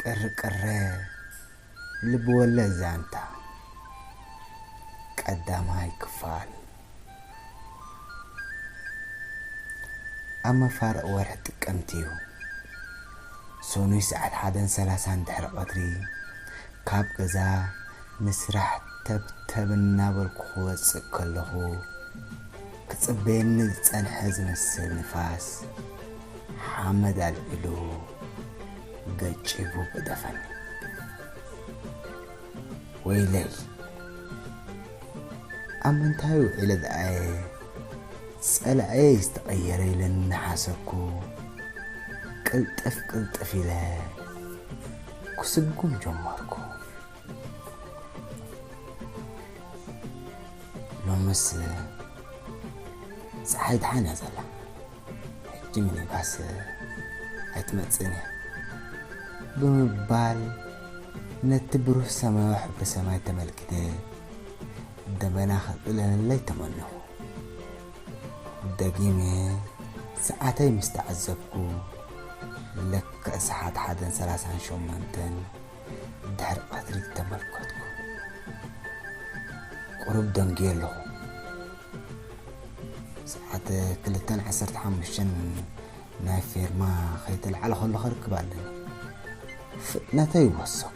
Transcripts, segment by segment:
ቅርቅረ ልብወለድ ዛንታ ቀዳማይ ክፋል። ኣብ መፋርቕ ወርሒ ጥቅምቲ እዩ። ሰኑይ ሰዓት ሓደን ሰላሳን ድሕሪ ቀትሪ ካብ ገዛ ንስራሕ ተብተብ እናበልኩ ክወፅእ ከለኹ፣ ክፅበየኒ ዝፀንሐ ዝመስል ንፋስ ሓመድ ኣልዒሉ ገጪቡ ገደፈኒ። ወይለይ፣ ኣብ ምንታይ ውዒለ ደኣየ ጸላእየይ ዝተቐየረ ኢለ እናሓሰብኩ፣ ቅልጥፍ ቅልጥፍ ኢለ ክስጉም ጀመርኩ። ሎምስ ጸሓይ ደሓን እያ ዘላ፣ ሕጂ ሚኒባስ ኣይትመጽእን እያ ብምባል፣ ነቲ ብሩህ ሰማያዊ ሕብሪ ሰማይ ተመልኪተ፣ ደበና ከጥልለለይ ተመነኹ። ደጊመ ሰዓተይ ምስ ተዓዘብኩ፣ ልክዕ ሰዓት ሓደን ሰላሳን ሸሞንተን ድሕሪ ቀትሪ ተመልከትኩ። ቁሩብ ደንጊየ ኣለኹ። ሰዓት ክልተን ዓሰርተ ሓሙሽተን ናይ ፌርማ ከይተልዓለ ከሎ ክርክብ ኣለኒ። ፍጥነተይ ወሰኹ።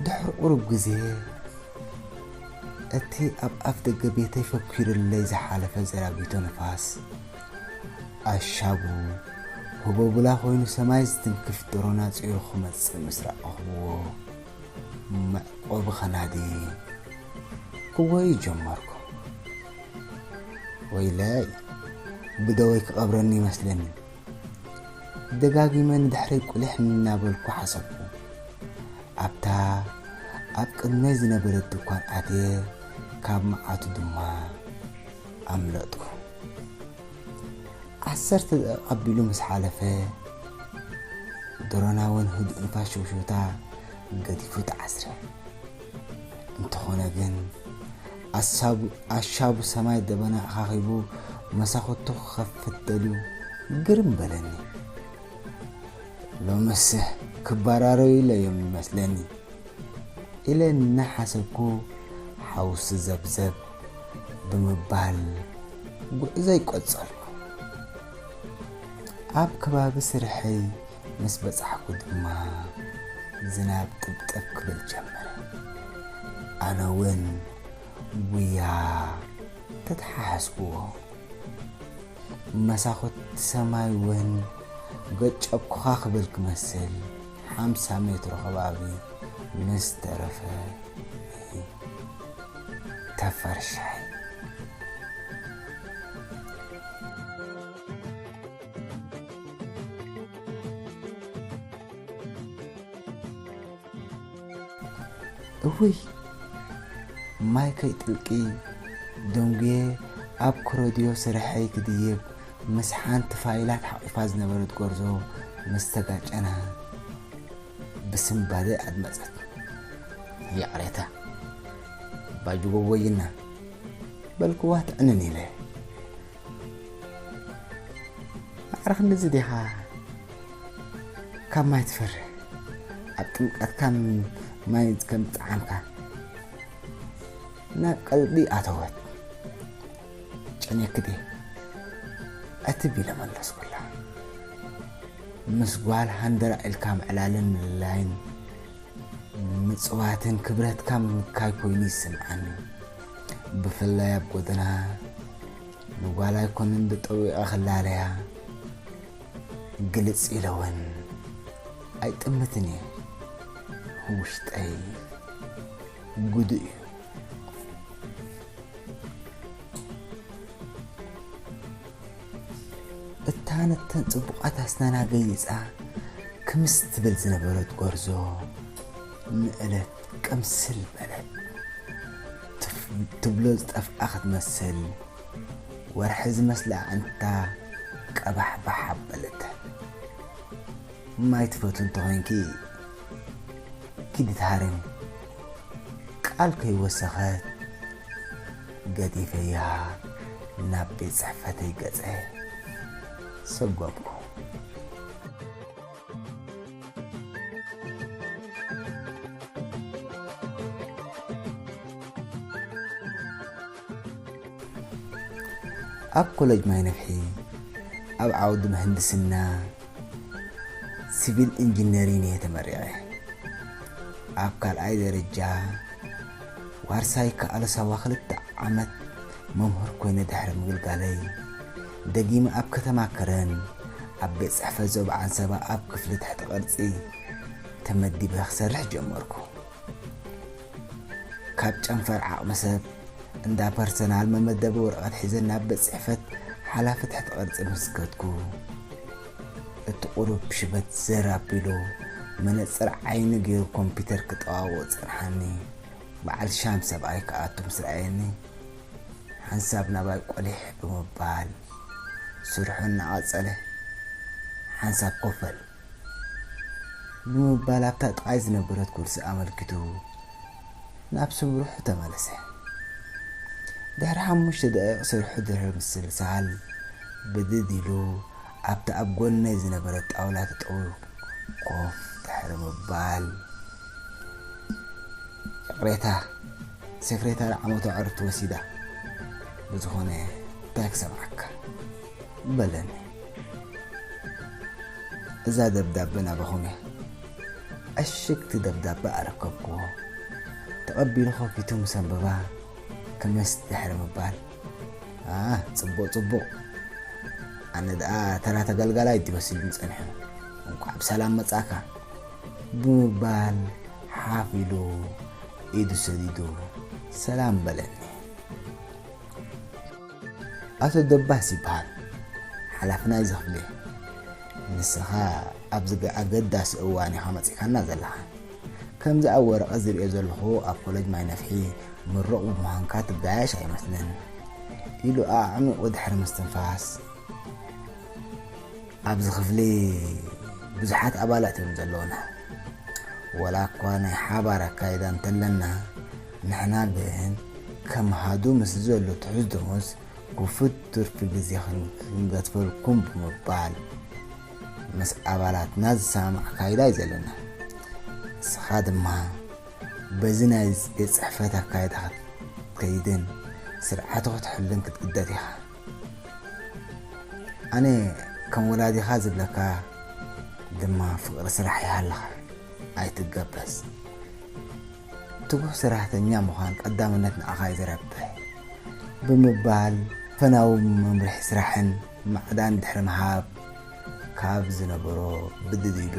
ድሕሪ ቁሩብ ግዜ፣ እቲ ኣብ ኣፍ ደገ ቤተይ ፈኲሩለይ ዝሓለፈ ዘራጊቶ ንፋስ፣ ኣሻቡ ህቦብላ ኮይኑ ሰማይ ዝትንክፍ ድሮና ጽዒሩ ክመጽእ ምስ ረኣኹዎ፣ መዕቆቢ ከናዲ ክጎዪ ጀመርኩ። ወይለይ፣ ብደወይ ክቐብረኒ ይመስለኒ። ደጋጊመ ንድሕረይ ቁሊሕ እናበልኩ ሓሰብኩ። ኣብታ ኣብ ቅድመይ ዝነበረት ድኳን ኣትየ፣ ካብ መዓቱ ድማ ኣምለጥኩ። ዓሰርተ ደቂቕ ኣቢሉ ምስ ሓለፈ፣ ድሮና እውን ህዱእ ንፋስ ሽውሽውታ ገዲፉ ተዓስረ። እንተኾነ ግን፣ ኣሳቡ-፣ ኣሻቡ ሰማይ ደበና ኣኻኺቡ መሳኹቱ ክኸፍት ደልዩ ግርም በለኒ። ሎምስ ክበራረዩለይ እዮም ይመስለኒ ኢለ እናሓሰብኩ፣ ሓውሲ ዘብዘብ ብምባል ጉዕዞይ ቀጸልኩ። ኣብ ከባቢ ስርሐይ ምስ በጻሕኩ ድማ፣ ዝናብ ጥብጥብ ክብል ጀመረ። ኣነ እውን ጉያ ተተሓሓዝኩዎ። መሳኹቲ ሰማይ እውን ገጨብኩኻ ክብል ክመስል፣ ሓምሳ ሜትሮ ከባቢ ምስ ተረፈ ተፈርሻይ። እውይ! ማይ ከይጥልቂ ደንጉየ ኣብ ክረድዮ ስርሐይ ክድይብ፣ ምስ ሓንቲ ፋይላት ሓቒፋ ዝነበረት ጎርዞ ምስ ተጋጨና፣ ብስንባደ ኣድመጸት። ይቕሬታ፣ ባጅጎ ጎይና፣ በልክዋ ትዕንን ኢለ። ማዕረ ክንድዚ ዲኻ ካብ ማይ ትፈርህ? ኣብ ጥምቀትካ ማይ ከም ዝጠዓምካ ናብ ቀልቢ ኣተወት። ጨንየኪ ድየ? ዕትብ ኢለ መለስኩላ። ምስ ጓል ሃንደራ ኢልካ ምዕላልን ምልላይን ምጽዋትን ክብረትካ ምንካይ ኮይኑ ይስምዓኒ። ብፍላይ ኣብ ጎደና ንጓል ኣይኮነን ብጠዊቐ ክላለያ፣ ግልጽ ኢለ እውን ኣይጥምትን እየ። ውሽጠይ ጉዱ እዩ። እታ ነተን ጽቡቓት ኣስናና ገይጻ ክምስ ትብል ዝነበረት ጎርዞ፣ ንእለት ቅምስል በለት። ትፍ-፣ ትብሎ ዝጠፍኣ ክትመስል፣ ወርሒ ዝመስላ ኣዕንታ ቀባሕባሕ ኣበለተን። ማይ ትፈትዊ እንተኾይንኪ፣ ኪዲ ተሃረሚ። ቃል ከይወሰኸት፣ ገዲፈያ ናብ ቤት ጽሕፈተይ ገጸ ሰጎምኩ። ኣብ ኮለጅ ማይ ነፍሒ ኣብ ዓውዲ ምህንድስና ሲቪል ኢንጂነሪን እየ ተመሪቐ። ኣብ ካልኣይ ደረጃ ዋርሳይ ከኣሎ ሳዋ ክልተ ዓመት መምህር ኮይነ ድሕሪ ምግልጋለይ፣ ደጊመ ኣብ ከተማ ከረን ኣብ ቤት ጽሕፈት ዞባ ዓንሰባ ኣብ ክፍሊ ትሕቲ ቅርጺ ተመዲበ ክሰርሕ ጀመርኩ። ካብ ጨንፈር ዓቕሚ ሰብ እንዳ ፐርሰናል መመደቢ ወረቐት ሒዘ ናብ ቤት ጽሕፈት ሓላፊ ትሕቲ ቅርጺ ምስ ከድኩ፣ እቲ ቁሩብ ሽበት ዘር ኣቢሉ መነጽር ዓይኒ ገይሩ ኮምፒተር ክጠዋውቕ ጸንሓኒ። በዓል ሻም ሰብኣይ ክኣቱ ምስ ረኣየኒ፣ ሓንሳብ ናባይ ቆሊሕ ብምባል ስርሑ እናቐጸለ፣ ሓንሳብ ኮፈል ብምባል ኣብታ ጥቓይ ዝነበረት ኩርሲ ኣመልኪቱ ናብ ስርሑ ተመለሰ። ድሕሪ ሓሙሽተ ደቂቕ ስርሑ ድሕሪ ምስልሳል ብድድ ኢሉ ኣብታ ኣብ ጎነይ ዝነበረት ጣውላ ተጠው ኮፍ ድሕሪ ምባል፣ "ይቕሬታ፣ ሴክሬታሪ ዓመታዊ ዕረፍቲ ወሲዳ፣ ብዝኾነ እንታይ ክሰምዓካ?" በለኒ። እዛ ደብዳበ ናባኹም እያ። ዕሽግቲ ደብዳበ ኣረከብክዎ። ተቐቢሉ ከፊቱ ምስ ኣንበባ፣ ክምስ ድሕሪ ምባል፣ "ኣ፣ ጽቡቕ፣ ጽቡቕ። ኣነ ደኣ ተራ ተገልጋላይ ድዩ መሲሉኒ ጸኒሑ። እንቋዕ ብሰላም መጻእካ" ብምባል ሓፍ ኢሉ ኢዱ ሰዲዱ ሰላም በለኒ። ኣቶ ደባስ ይበሃል። ሓላፊ ናይዚ ክፍሊ። ንስኻ ኣብዚ ገ-፣ ኣገዳሲ እዋን ኢኻ መጺኻና ዘለኻ። ከምዚ ኣብ ወረቐት ዝርእዮ ዘለኹ ኣብ ኮለጅ ማይ ነፍሒ ምሩቕ ብምዃንካ ትጋየሽ ኣይመስልን፣ ኢሉ ኣዕሚቑ ድሕሪ ምስትንፋስ፣ ኣብዚ ክፍሊ ብዙሓት ኣባላት እዮም ዘለዉና። ወላ እኳ ናይ ሓባር ኣካይዳ እንተለና፣ ንሕና ግን ከም ሃዱ ምስ ዘሎ ትሑዝ ደሞዝ ክፉት ትርፊ ግዜ ክን-፣ ክንገድፈልኩም ብምባል ምስ ኣባላትና ዝሰማማዕ ኣካይዳ እዩ ዘለና። ንስኻ ድማ በዚ ናይ ቤት ጽሕፈት ኣካይዳ ክትከይድን ስርዓቱ ክትሕልን ክትግደድ ኢኻ። ኣነ ከም ወላዲኻ ዝብለካ ድማ ፍቕሪ ስራሕ ይሃልኻ፣ ኣይትገበዝ። ትጉህ ሰራሕተኛ ምዃን ቀዳምነት ንዓኻ እዩ ዘረብሕ ብምባል ፈናዊ መምርሒ ስራሕን ማዕዳን ድሕሪ ምሃብ ካብ ዝነበሮ ብድድ ኢሉ፣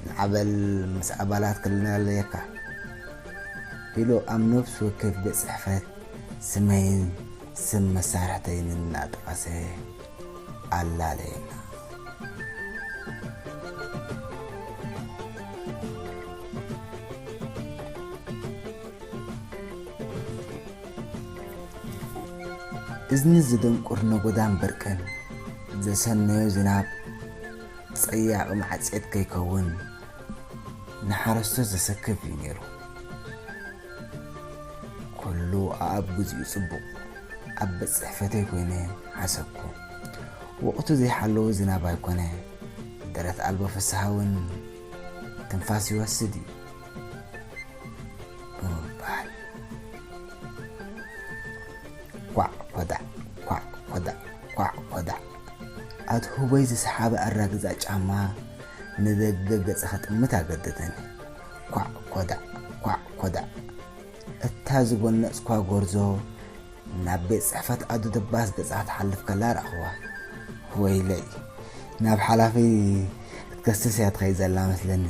"ንዓበል ምስ ኣባላት ክልላለየካ" ኢሉ ኣብ ነፍሲ ወከፍ ቤት ጽሕፈት ስመይን ስም መሳርሕተይን እናጠቐሰ ኣላለየና። እዝኒ ዝደንቁር ነጎዳን በርቅን ዘሰነዮ ዝናብ ጸያቒ መዓጽየት ከይከውን ንሓረስቶት ዘሰክፍ እዩ ነይሩ። ኩሉ ኣብ ግዚኡ ጽቡቕ ኣብ ቤት ጽሕፈተይ ኮይነ ሓሰብኩ። ወቕቱ ዘይሓለወ ዝናብ ኣይኮነ፣ ደረት ኣልቦ ፍስሃ እውን ትንፋስ ይወስድ እዩ ብምባል፣ ኳዕ ኮዳዕ፣ ኳዕ ኮዳዕ፣ ኳዕ ኮዳዕ፣ ኣቲ ህቦይ ዝሰሓበ ኣራግዛ ጫማ ንደገ ገጸ ከጥምት ኣገደደኒ። ኳዕ ኮዳዕ፣ ኳዕ ኮዳዕ። እታ ዝጎነጽኳ ጎርዞ ናብ ቤት ጽሕፈት ኣዱ ደባስ ገጻ ክትሓልፍ ከላ ረኣኽዋ። "ወይለይ፣ ናብ ሓላፊ ክትከስስ እያ ትኸይድ ዘላ መስለኒ"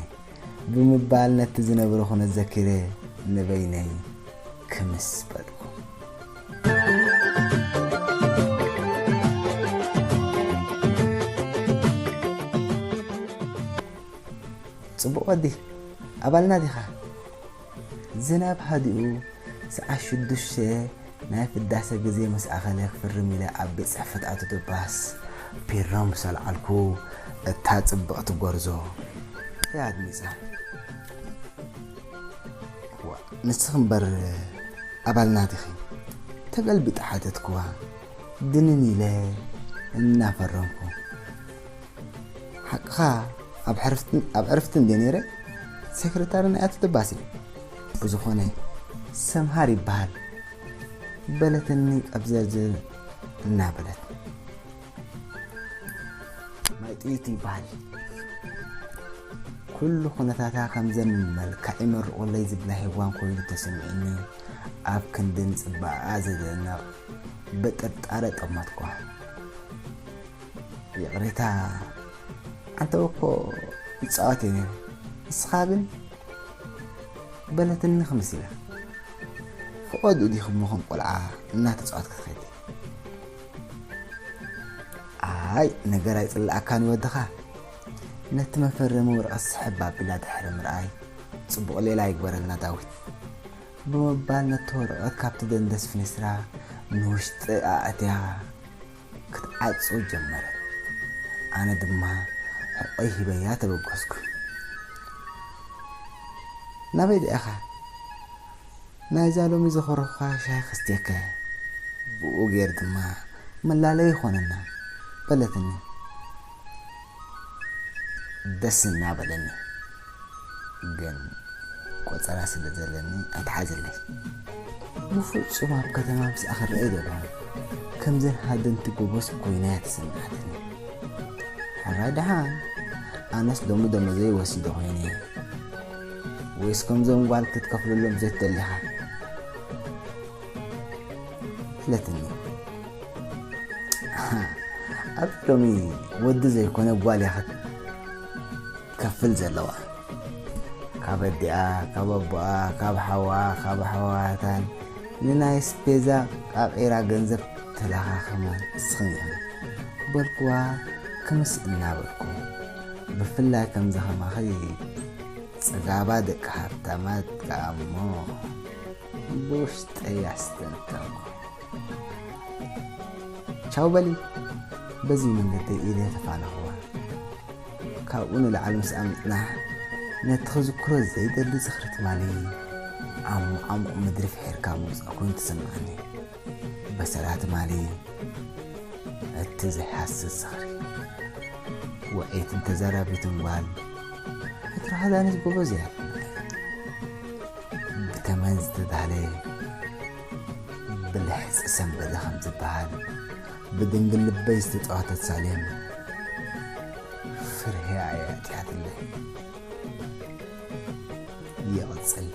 ብምባል ነቲ ዝነበረ ኩነት ዘኪረ ንበይነይ ክምስ በልኩ። "ጽቡቕ ወዲ፣ ኣባልና ዲኻ?" ዝናብ ሃዲኡ ሰዓት ሽዱሽተ ናይ ፍዳሰ ግዜ ምስ ኣኸለ ክፍርም ኢለ ኣብ ቤት ጽሕፈት ኣቶ ደባስ ፒሮ ምስ ኣልዓልኩ፣ እታ ጽብቕቲ ጎርዞ እያ ኣድሚጻ። "ዋ፣ ንስኺ እምበር ኣባልና ዲኺ?" ተገልቢጠ ሓተትክዋ፣ ድንን ኢለ እናፈረምኩ። "ሓቅኻ፣ ኣብ ዕርፍቲ፣ ኣብ ዕርፍቲ እንድየ ነይረ፣ ሴክሬታሪ ናይ ኣቶ ደባስ እየ። ብዝኾነ፣ ሰምሃር ይበሃል" በለትኒ ቀብዘርዝር እናበለት። ማይ ጥይት ይበሃል። ኩሉ ኩነታታ ከምዘን መልክዕ ይመርቑለይ ዝብላ ሄዋን ኮይኑ ተሰሚዑኒ፣ ኣብ ክንዲ ንጽባቐኣ ዘደንቕ ብጥርጣረ ጠመትኳ። ይቕሬታ፣ ኣንተ እኮ ይጻወት እየ ነይረ፣ ንስኻ ግን በለትኒ ክምስ ኢላ። ፍቐድኡ ዲኹም ከም ቆልዓ እናተጻወትካ ትኸዲ? ኣይ፣ ነገር ኣይጽልኣካን እዩ ወድኻ። ነቲ መፈረሚ ወረቐት ስሕብ ኣቢላ ድሕሪ ምርኣይ፣ ጽቡቕ ሌላ ይግበረልና ዳዊት፣ ብምባል ነቲ ወረቐት ካብቲ ደንደስ ፍኒስትራ ንውሽጢ ኣእትያ ክትዓጹ ጀመረት። ኣነ ድማ ሕቆይ ሂበያ ተበገስኩ። ናበይ ደኣ ኢኻ? ናይዛ ሎሚ ዘኾረኹኻ ሻሂ ከስትየካ እየ። ብኡ ገይሩ ድማ መላለዪ ይኾነና በለትኒ። ደስ እናበለኒ፣ ግን ቆጸራ ስለ ዘለኒ ኣይትሓዝለይ። ብፍጹም ኣብ ከተማ ምስኣ ክረአ ኣይደልዮን። ከምዘን ሃደንቲ ጎበዝ ኮይና እያ ተሰማዕትኒ። ሕራይ ደሓን፣ ኣነስ ሎሚ ደሞዘይ ወሲደ ኮይነ። ወይስ ከምዞም ጓል ክትከፍለሎም ዘይትደሊ ኢኻ? ኢለትኒ። ኣብ ሎሚ ወዲ ዘይኮነ ጓል እያ ክትከፍል ዘለዋ። ካብ ኣዲኣ፣ ካብ ኣቦኣ፣ ካብ ሓዋ፣ ካብ ኣሕዋታን ንናይ ስፔዛ ቃቒራ ገንዘብ ተለኻኽማ ንስኽን ኢኽን። በልኩዋ ክምስ እናበልኩ። ብፍላይ ከምዚ ከማኺ ጽጋባ ደቂ ሃብታማት ከኣ እሞ ብውሽጠይ ኣስተንተንኩ። ቻው በሊ፣ በዚ መንገደይ ኢለ ተፋነኽዋ። ካብኡ ንላዕሊ ምስኣ ምጽናሕ ነቲ ክዝክሮ ዘይደሊ ዝኽሪ ትማሊ ኣብ ዓሙቕ ምድሪ ፍሒርካ ምውጻእ ኮይኑ ተሰምዓኒ። በሰላ ትማሊ እቲ ዘይሃስስ ዝኽሪ። ውዕይትን ተዛራቢትን ጓል፣ ፊትራ ሃዳኒት ጎበዝ እያ። ብተመን ዝተዳህለ ብልሕጺ ሰንበደ ከም ዝበሃል፣ ብድንግል ልበይ ዝተጻወተት ሳሌም ፍርህያ እያ ኣጥያትለይ። ይቕጽል።